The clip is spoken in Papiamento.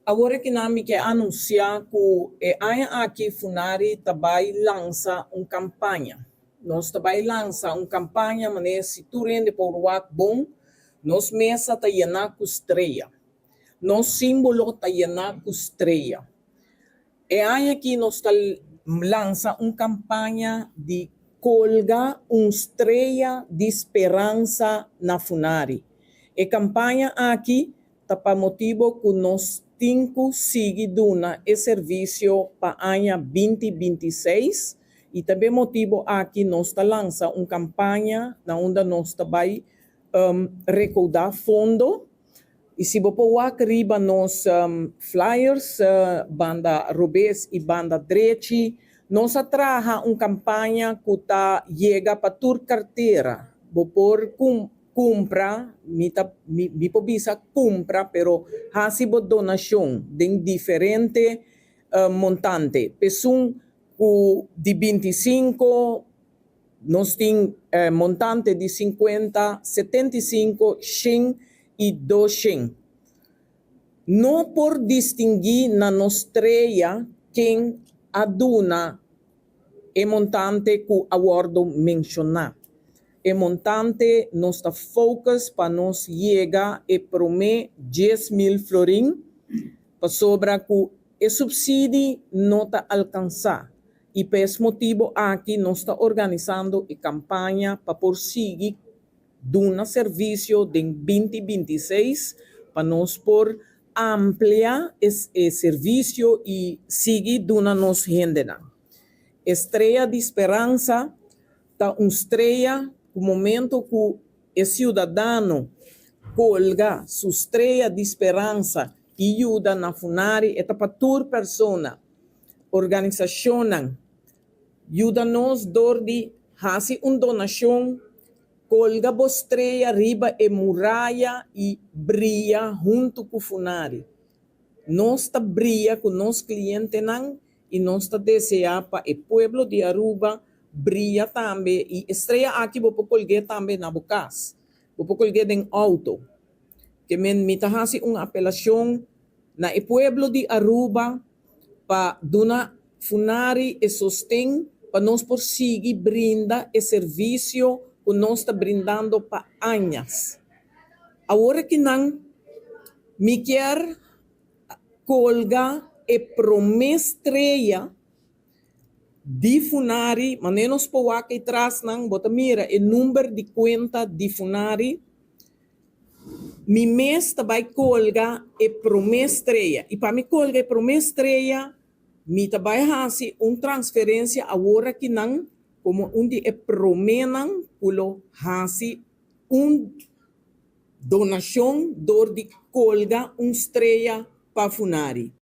Awor akinan mi ke anunsiá ku e aña aki Funari ta bai lansa un kampaña. Nos ta bai lansa un kampaña manera si tur hende por wak bon, nos mesa ta yená ku strea. Nos símbolo ta yená ku strea. E aña aki nos ta lansa un kampaña di kolga un strea di speransa na Funari. E kampaña aki ta pa motibu ku nos tin ku sigui duna e servisio pa aña 2026 i tambe motibu aki nos ta lansa un kampaña na unda nos ta bai rekoudá fondo. I si bo por wak riba nos flyers, banda robes i banda drechi, nos a traha un kampaña ku ta yega pa tur kartera. Bo por kumpra, mi ta mi por bisa kumpra, pero hasi bo donashon den diferente montante. P'esun ku di 25, nos tin montante di 50, 75, 100 i 200. No por distinguí na nos strea ken a duna e montante ku a wòrdu menshoná. E montante nos ta focus pa nos yega e promé 10.000 florin, pasobra ku e supsidio no ta alkansá. I pa e motibu aki nos ta organisando e kampaña pa por sigui duna servisio den 2026 pa nos por amplia e servisio i sigui duna nos hendenan. Strea di Speransa ta un strea ku momento ku e siudadano kolga su strea di speransa i yuda na Funari, e ta pa tur persona, organisashonnan, yuda nos dor di hasi un donashon, kolga bo strea riba e muraya i bria huntu ku Funari. Nos ta bria ku nos klientenan i nos ta deseá pa e pueblo di Aruba bria tambe i e strea aki bo por kolg'é tambe na bo kas. Bo por kolg'é den outo. Ke men mi ta hasi un apelashon na e pueblo di Aruba pa duna Funari e sosten pa nos por sigui brinda e servisio ku nos ta brindando pa añas. Awor akinan mi kier kolga e promé strea di Funari, manera nos por wak atrasnan, bo ta mira e number di kuenta di Funari. Mi mes ta bai kolga e promé strea. I pa mi kolga e promé strea, mi ta bai hasi un transferensia awor akinan komo un di e proménan ku lo hasi un donashon dor di kolga un strea pa Funari.